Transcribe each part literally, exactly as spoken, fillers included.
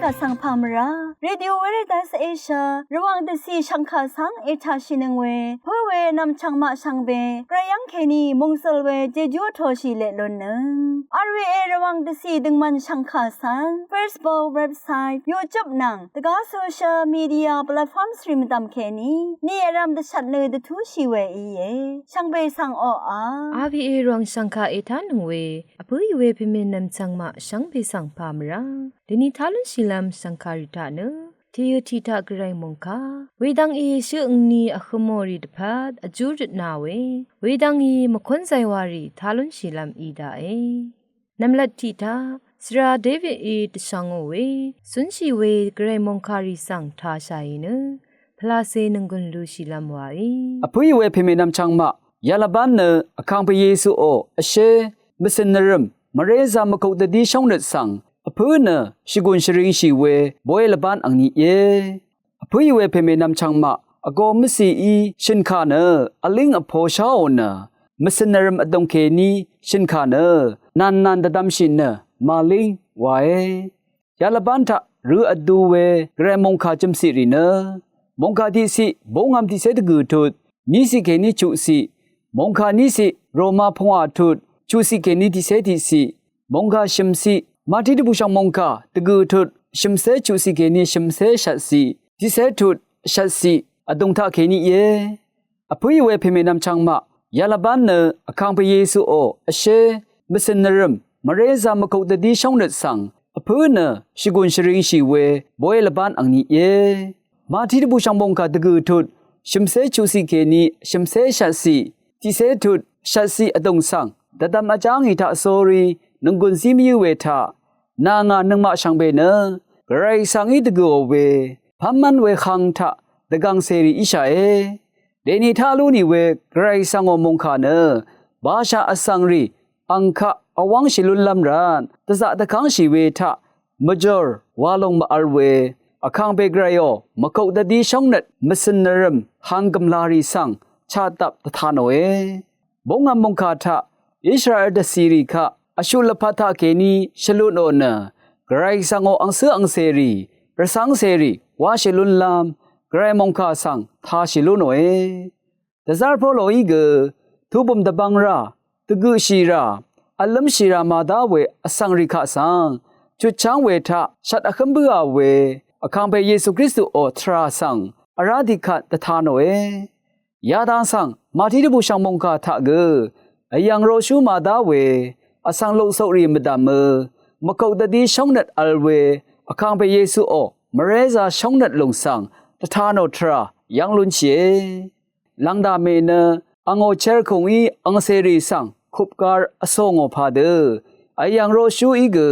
Vsvng pà mvrá Radio Veritas Asia Rvwàng dvcì shvngkà svng ètàshìnøng we pǿ we nv̀mchv̀ng maq shvngbe gvray yv́ng kèní mòngsøl we jejú vtōshì leq lunnøng. R V A Rvwàng dvcì døngmvn shvngkà svng Facebook, website, YouTube nvng dvgá social media platforms rì mvdv̀m kèní ni vrv̄m dvshvt nø dvtúshì we íe. Shvngbe svng oqà R V A Rvwàng shvngkà ètánøng we vpǿì we pèmè nv̀mchv̀ng maq shvngbe svng pà mvrá dèni tá lúnshìlv́m shv̀ngkà rì taq nø tèyø tiq taq gvray mòngkà wedvng í shø ngni vhø̄mò rì dvpvt vjú røtna we wedvng í mvkónzay wa rì tá lúnshìlv́m í daqe. Nv̀mlat tiq taq svra David í dvshvngò we cúnshì we gvray mòngkà rì svng tāshàì nø pvlacè nònggùn lúshìlv́m wae. Vpǿì we pèmè nv̀mchv̀ng maq yalvbán nø Vkàngpè Yesuò vshé mvcø̀n nvrø̀m mvrézā mvkok dvdí shóngnøt svng vpǿ nø shvgùn shvringshì we boy lvbán angni íe. Vpǿì we pèmè nv̀mchv̀ng maq vgō mvcìí shø̀nkà nø vlíng vpo sháò nø mvcø̀n nvrø̀m vdòng kèní shø̀nkà nø nànnàn dvdvmshì nø màlíng wae. Yalvbán taq rø vdu we gvray mòngkà jø̀mciq rì nø mòngkà tiqciq búngvm tiqcé dvgø̀ tut níciq kèní chuqciq, mòngkà níciq Roma pungwà tut chuqciq kèní tiqcé tiqciq, mòngkà shø̀mciq Mati dvbùshv̀ng mòngkà dvgø̀ tut shø̀mcé chuqciq kèní shø̀mcé shvtciq, tiqcé tut shvtciq vdùng taq kèní íe. Vpǿì we pèmè nv̀mchv̀ng maq yalvbán nø Vkàngpè Yesuò vshé mvcø̀n nvrø̀m mvrézā mvkok dvdí shóngnøt svng vpǿ nø shvgùn shvringshì we boy lvbán angni íe. Mati dvbùshv̀ng mòngkà dvgø̀ tut shø̀mcé chuqciq kèní shø̀mcé shvtciq, tiqcé tut shvtciq vdùng svng dvdvm vjá ngì taq sórí nònggùn zí mvyǿ we taq nà ngà nøngmaq shvngbe nø gvray svng í dvgø̀ò we pv́mv́n we hvng taq dvgv̀ng cèrì íshàe. Dèni tá lú nì we gvray svngò mòngkà nø bashaq vsvng rì ang kaq vwv́ngshì lúnlv́m rvt dvzaq dvkv́ngshì we taq mvjòr wa lòng mv-vl we Vkàngpè gvrayò mvkok dvdí shóngnøt mvcø̀n nvrø̀m hvng gø̀mlà rì svng chaqdvp dvta nòe. Búngvm mòngkà taq Israel dvcìrì kaq vshuq lvpat taq kèní shvlutnò nø gvray svngò angcǿ angcèrì rvcv́ngcèrì wáshì lúnlv́m gvray mòngkà svng tāshì lú nòe. Dvzv́r Poloí gø tubø̀m dvbvng rà dvgøqshì rà vlǿmshì rà màdá we vsvng rì kaq svng chutcháng we taq shvt vhǿm bǿà we Vkàngpè Yesu Kristuò tvrà svng vrá tiqkvt dvta nòe. Yadang svng Mati dvbùshv̀ng mòngkà taq gø vyv̀ng roqshú màdá we vsvng loksokrì mvdv̀mø mvkok dvdí shóngnøt vl we Vkàngpè Yesuò mvrézā shóngnøt lùng svng dvta nò tvrà yv́ng lúnshìe. Lv̀ngdà mè nø angò cherkùngí angcèrì svng kupgar vsòngò padø vyv̀ng roqshúí gø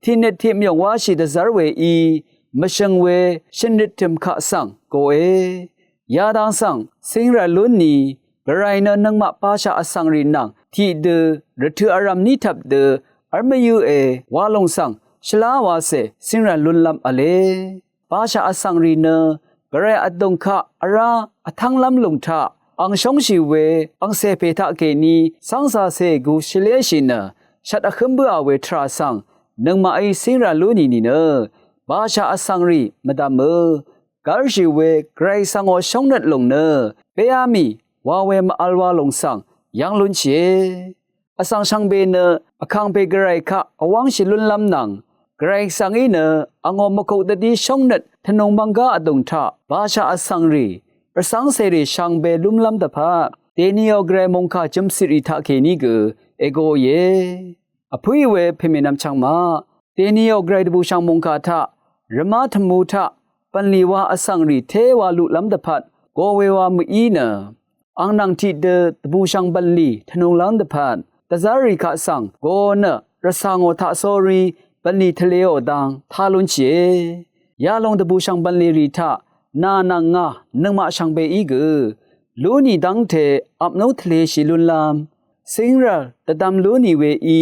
tiqnøt tiqmyòng wáshì dvzv́r weí mvshø̀ng we shø̀nrøt tø̀m kaq svng goe. Yadang svng cíngrv̀l lún ni gvray nø nøngmaq bashaq vsvng rì nvng tiqdø rvtøq vrv̀m ní tvp dø v́l mvyǿe wa lòng svng shvlá wacè cíngrv̀l lúnlv́m v̄le. Bashaq vsvng rì nø gvray vdùng kaq vrá vtv́nglv́m lùng taq ang shóngshì we angcè pè taq kèní cv́ngzacè gu shvléshì nø shvt vhǿm bǿà we tvrà svng nøngmaqí cíngrv̀l lú nì nìnø bashaq vsvng rì mvdv̀mø gv́lshì we gvray svngò shóngnøt lùng nø béá mì wa we mv-vl wa lòng svng yv́ng lúnshìe. Vsvng shvngbe nø Vkàngpè gvray kaq vwv́ngshì lúnlv́m nvng gvray svngí nø angò mvkok dvdí shóngnøt tvnùng mvnggá vdùng taq bashaq vsvng rì rvcv́ngcèrì shvngbe lúmlv́m dvpvt dèniò gvray mòngkà jø̀mciq rì taq kèní gø ègoìe. Vpǿì we pèmè nvmchvng maq dèniò gvray dvbùshv̀ng mòngkà taq rvmá tvmu taq bv̀nlì wa vsvng rì té wa luqlv́m dvpvt go we wa mø̀í nø ang nvng tiqdø dvbùshv̀ng bv̀nlì tvnunglv́m dvpvt dvzv́rrì kaq svng go nø rvcà ngò taqsórí bv̀nlì tvlēò dang tá lúnshìe. Yalòng dvbùshv̀ng bv̀nlì rì taq nà nvng ngà nøngmaq shvngbeí gø lú nì dv́ngte apnú tvlēshì lúnlv́m cíngrv̀l dvdvm lú nì weí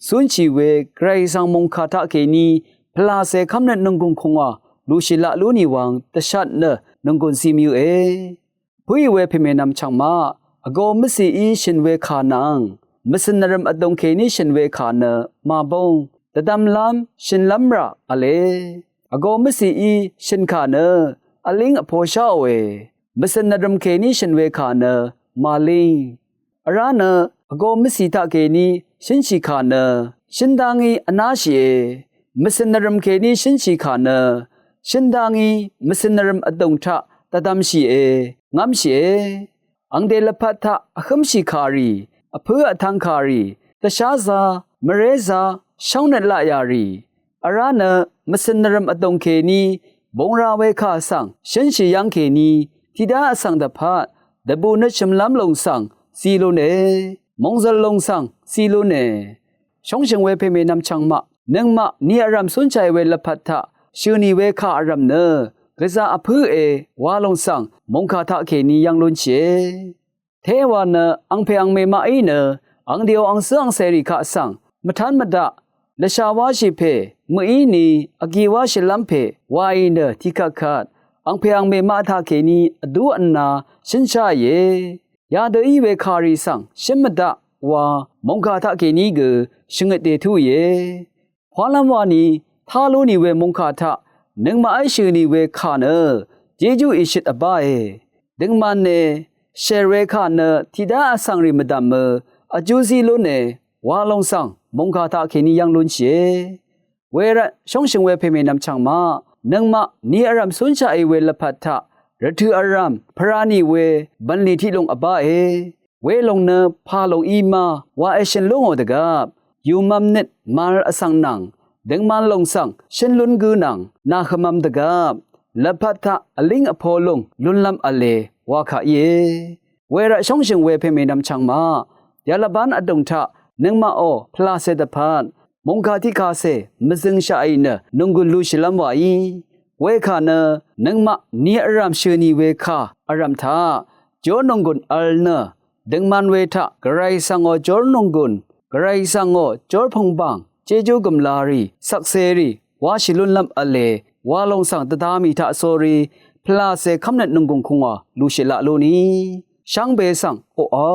cúnshì we gvray svng mòngkà taq kèní pvlàcè kv́mnøt nònggùn kùngwà luqshì laq lú nì wvng dvshat nø nònggùn zimyøe. Bǿì we pèmè nvmchvng maq vgō mvcìí shø̀n we kà nvng mvcø̀n nvrø̀m vdùng kèní shø̀n we kà nø màbóng dvdvmlv́m shø̀nlv́m rà v̄le. Vgo mvcìí shø̀n kà nø vlíng vpo sháòe. Mvcø̀n nvrø̀m kèní shø̀n we kà nø màlíng. Vrá nø vgo mvcì taqkèní shǿnshì kà nø shǿn dá ngí vnáshìe. Mvcø̀n nvrø̀m kèní shǿnshì kà nø shǿn dá ngí mvcø̀n nvrø̀m vdùng taq dvdvmshìe, ngv́mshìe. Angde lvpat taq vhǿmshì kà rì, vpǿ vtv̄ng kà rì, dvsházā, mvrézā, shóngnøt laqyà rì, vrá nø mvcø̀n nvrø̀m vdùng kèní bung ra we kà svng shǿnshì yv́ng kèní tiqdá vsvng dvpvt dvbù nøtshø̀mlv́m lòng svng zi lúne, mòngzø̀l lòng svng zi lúne. Shóngshø̀ng we pèmènvm chv̀ngmaq, nøngmaq ni vrv̀m cúnshàì we lvpat taq shø̀n ì we kà vrv̀m nø gvzà vpǿe wa lòng svng mòngkà taqkèní yv́ng lúnshìe. Tewa nø angpè angmè maqí nø angdèò angcǿ angcèrì kaq svng mvtán mvdaq lvshà wáshì pè mø̀íni vgi wáshìlv́m pè waì nø tiqkvtkvt angpè angmè maq taqkèní vdú vnā shǿnsháìe. Yadø í we kàrì svng shǿn mvdaq wa mòngkà taqkèní gø shvngøt dètúìe. Pwalv́m wani tá lú nì we mòngkà taq nøngmaqí shø̀n ì we kà nø jejú ìshøt vbáe. Døngman e, shèr we kà nø tiqdá vsvng rì mvdv̀mø vjú zí lúne wa lòng svng mòngkà taqkèní yv́ng lúnshìe. Wervt shóngshø̀ng we pèmènvm chv̀ngmaq, nøngmaq ni vrv̀m cúnshàì we lvpat taq rvtø̀ vrv̀m pvra nì we bv̀nlì tiqlùng vbáe. Welòng nø pàlòng í ma wa èshø̀n lú ngò dvgvp yùmvm nøt màvl vsvng nvng døngman lòng svng shǿn lún gǿ nvng nàhømvm dvgvp lvpat taq vlíng vpo lùng lúnlv́m v̄le wa kà íe. Wervt shóngshø̀ng we pèmènvm chv̀ngmaq, yalvbán vdùng taq nøngmaqò pvlàcè dvpvt mòngkà tiqkàcè mvzøngshaqì nø nònggùn lushìlv́m wàí. Wekà nø nøngmaq ni vrv̀m shø̀n ì we kà vrv̀m taq jórnònggùn vl nø døngman we taq gvray svngò jórnònggùn, gvray svngò jórpv̀ngbàng jejú gø̀mlarì shvkserì wáshì lúnlv́m v̄le wa lòng svng dvda mì taq sórí pvlàcè kv́mnøt nònggùn kùngwà lushì laq lú nì. Shvngbe svng oqà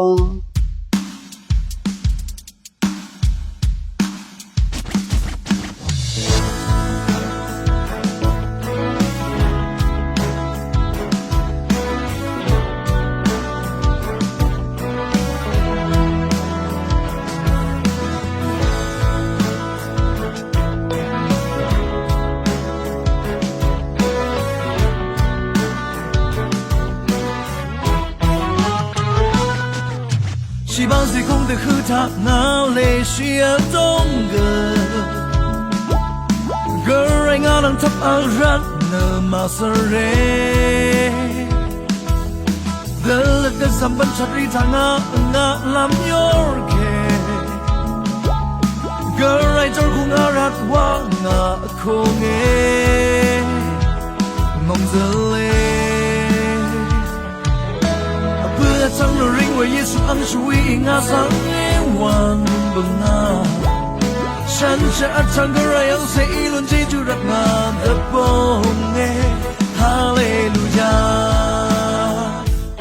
Shìbang zìkung dvhø taq ngà lèshì vdónggø gvray ngà nvng tvp vrvt nø màsvre. Dvløt dvzv̀m bv́n chvtrì taq ngà ngaqlv́m yórke gvray jórkung vrvt wa ngà vkónge mòngzø̀le. Vpø̄ vtvng nvring we Yesu ang shvwi ngà svng e wvn bøngà. Shànshér vtvng gvray angcè í lún jejú rvt ngà dvbonge. Haleluya.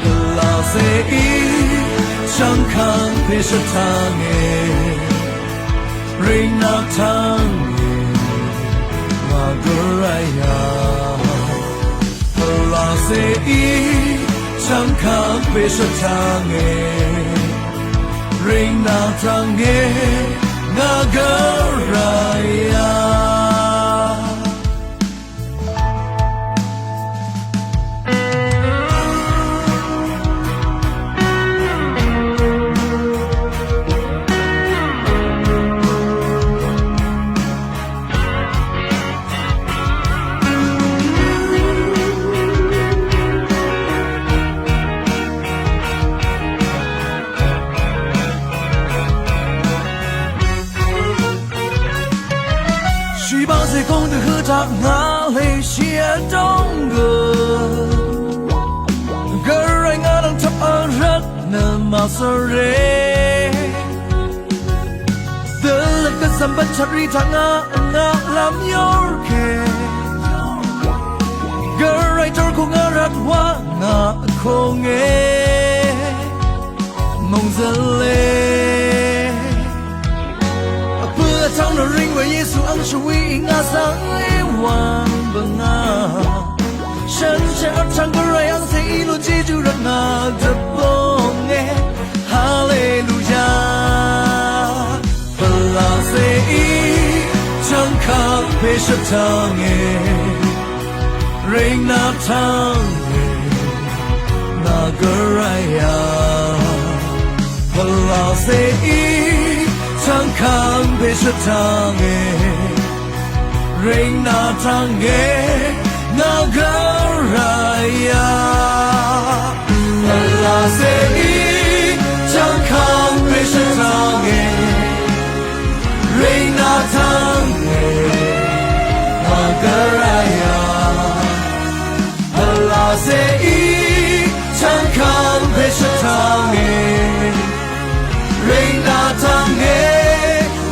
Pvlacè í chv̀ngkvng pè shvtánge. Ring nvng tvnge, ngà gvray a. Pvlacè í chv̀ngkvng pè shvtánge. Ring nvng tvnge, ngà gvray a. Shìbang zìkung dvhø taq ngà lèshì vdónggø gvray ngà nvng tvp vrvt nø màsvre. Dvløt dvzv̀m bv́n chvtrì taq ngà ngaqlv́m yórke gvray jórkung vrvt wa ngà vkónge mòngzø̀le. Vpø̄ vtvng nvring we Yesu ang shvwi ngà svng e wvn Dvbonge, haleluya. Pvlacèí chvngkvng pèshvtànge, rìngnà tvnge, ngà gvrayà. Pvlacèí chvngkvng pèshvtànge, rìngnà tvnge, ngà gvrayà. Pvlacèí chvngkvng pèshvtànge, rìngnà tvnge, ngà gvrayà. Pvlacèí chvngkvng pèshvtànge, rìngnà tvnge,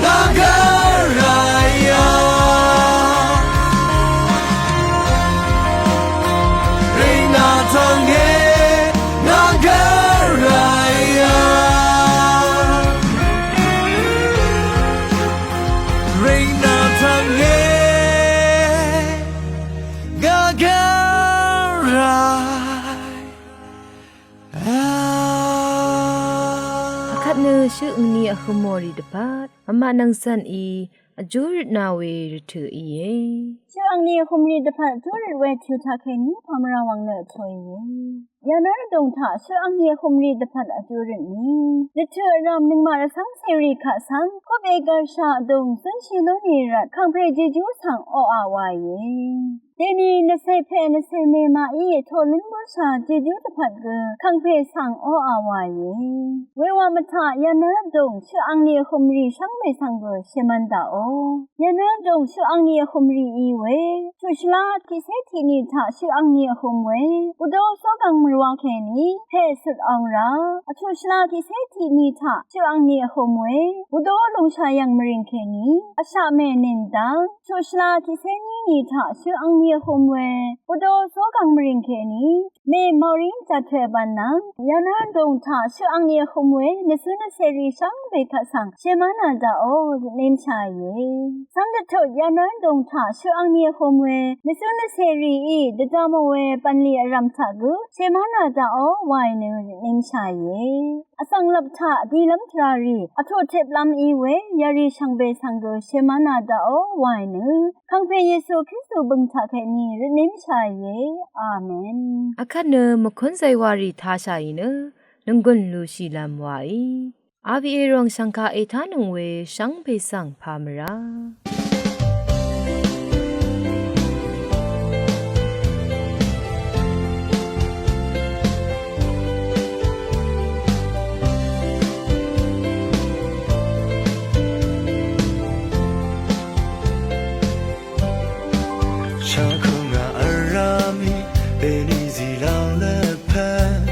ngà gvrayà. Rìngnà tvnge, ngà gvrayà. Rìngnà tvnge, ngà gvrayà. Vkvt nø shøq angni vhø̄m mòrì dvpvt vmaq nvngzv̀n í vjúrøtna we rvtø̀ íe. Shøq angni vhø̄m mòrì dvpvt vjúrøt we tø̄ taqkèní pàmvrà wvng nø vtōìe. Yànv́r vdùng taq shøq angni vhø̄m mòrì dvpvt vjúrøtni rvtø̀ vrv̀m nøngmaq rvcv́ng cèrì kaq svng kup ègv̀rshà vdùng zúnshì lúnì rvt kàngpè jejú svng oqà wàìe. Dèni nvcè pè nvcè mèmaqí vtō lún bǿshà jejú dvpvt gø kàngpè svng oqà wàìe. Wewaq mvtaq yànv́r vdùng shøq angni vhø̄m mòrì shvngbe svng gø shèmvn daqò. Yànv́r vdùng shøq angni vhø̄m mòrì í we, chuqshvlá tiqcé tiqni taq shøq angni vhø̄m we bvdó zógvng mvrwakèní pè cutong rá, vchuqshvlá tiqcé tiqni taq shøq angni vhø̄m we bvdó lùngshà yv̀ng mvrìngkèní vshaq mè nìndvng, chuqshvlá tiqcé níni taq shøq angni vhø̄m we bvdó zógvng mvrìngkèní mè màwríng jàtòe bv̀n nvng, yànv́r vdùng taq shøq angni vhø̄m we nvsø nvcèrì shvngbe kaq svng shèmv́nà daqò rvtnímshàìe. Cv́ng dvtut yànv́r vdùng taq shøq angni vhø̄m we nvsø nvcèrìí dvdvmò we bv̀nlì vrv̀m taq gø shèmv́nà daqò wàì nø rvtnímshàìe. Vsvng lvp taq vdilv́m tvràrì vtuq tiplv́m í we yarì shvngbe svng gø shèmv́nà daqò wàì nø kàngpè Yesu Kristu bø̀ng taqkèní rvtnímshàìe. Amen. Vkvt nø mvkúnzay warì tashàì nø nònggùn lùshìlv́m wàí. R V A ròng shv̀ngkaq ètánøng we shvngbe svng pàmvrá. Shvkøngà vrá mì bèní zìlv́ng lvpat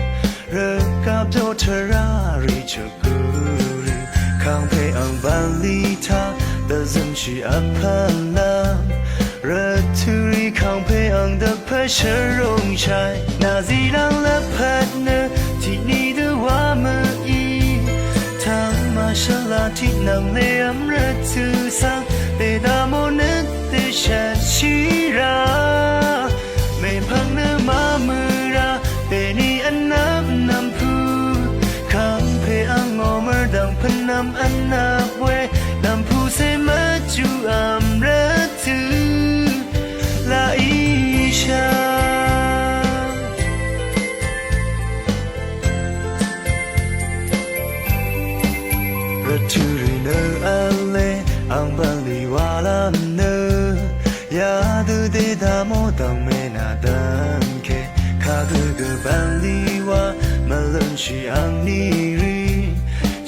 rvgvp dó tvrà rì chø̀k gø rì kàngpè ang bv̀nlì taq dvzø̀mshì vpv̀nlv́m rvtø̀ rì kàngpè ang dvpvt shvrùng shàì nà zìlv́ng lvpat nø tiqní dø wà mø̀í. Tvng màshvla tiq nv̀mlé v́m rvtø̀ svng dèdvmò nø dèshvtshì rá. Mèpvng nø màmø̀ rá dèní vnvp nv̀mpù kàngpè angò mvrdv̀ng pvnvm vnvp we nv̀mpù cè mvjuqv̀m rvtø̀ laq íshà. Rvtø̀ rì nø v̄le ang bv̀nlì wàlv́m nø yadø dèdvmò dv̀ng mènà dv̀ngke kagø gø bv̀nlì wà mvlø̀nshì angní rì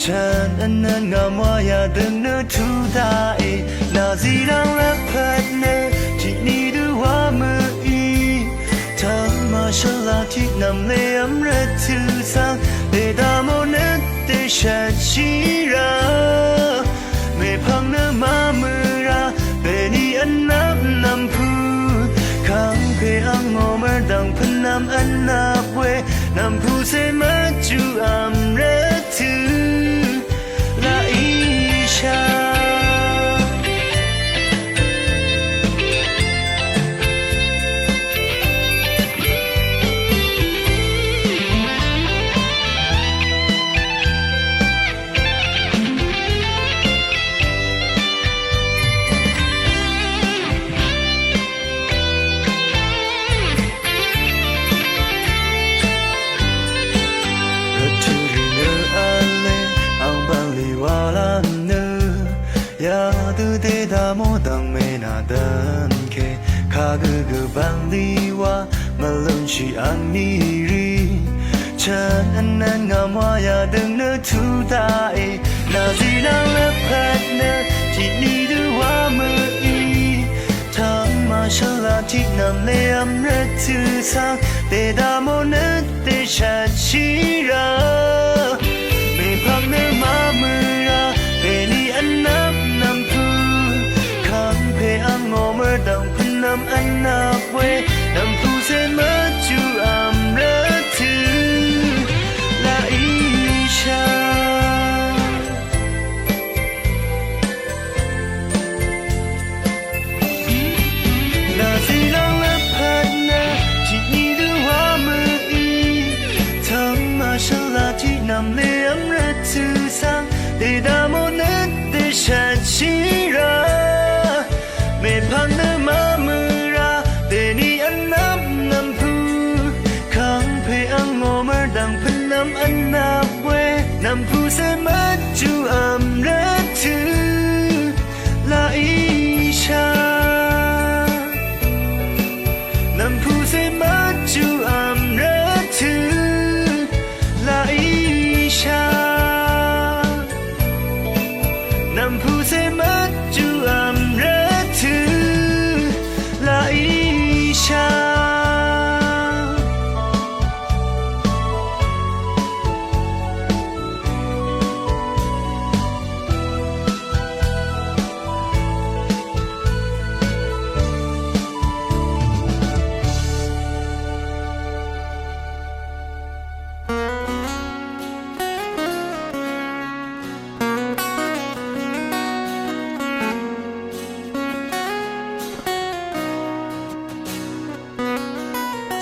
chv̀n vnvn ngv̀m wà yadø nø tuq daqe nà zìlv́ng lvpat nø tiqní dø wà mø̀í. Tvng màshvla tiq nv̀mlé v́m rvtø̀ svng dèdvmò nø dèshvtshì rá. Mèpvng nø màmø̀ rá bèní vnvp nv̀mpù kàngpè angò mvrdv̀ng pvnvm vnvp we nv̀mpù cè mvjuqv̀m rvtø̀ laq íshà. Dvnke kagø gø bvnli wa mvlunshi angniri. Chvn vnvn ngam wa yadøng nø tuda e. Nazi nang lvpat nø tini dø wa mø i. Tang ma shala ti nam le am rvt tø sang. Deda mo nø te shat shira. Mepvng nø ma mø ra. Beni vnvp nvmpu. Kangpe ang omer dang pvnam vnvp we. Nvmpu se mvju am rvt tø. La isha. Nazi nang lvpat nø tini dø wa mø i. Tang ma shala ti nam le am rvt tø sang. Deda mo nø te shat shira. Mepvng nø ma mø ra. Deni vnvp nvmpu. Kangpe ang omer dang pvnam vnvp we. Nvmpu se mvju am rvt tø. La isha. Nvmpu se mvju am rvt tø. La isha. Nvmpu se mvju am rvt tø. La isha.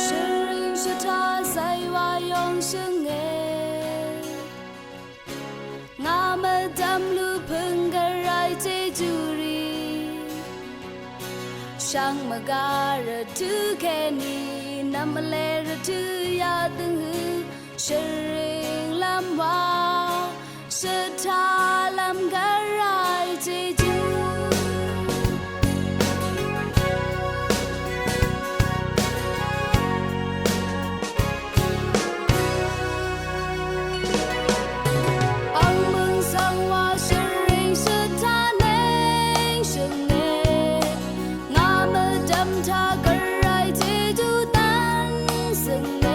Shvring shvta zaywa yong shvnge. Ngà mvdv̀m lùpø̀ng gvray jejú rì. Shvngmvga rvtø̄ kèní nvmvle rvtø̄ yadø̀ng hø. Shvring lv́m wa shvta lv́m gvray jejú. Ang møng svng wa shvring shvta neng shvnge. Ngà mvdv̀m taq gvray jejú dv́n svng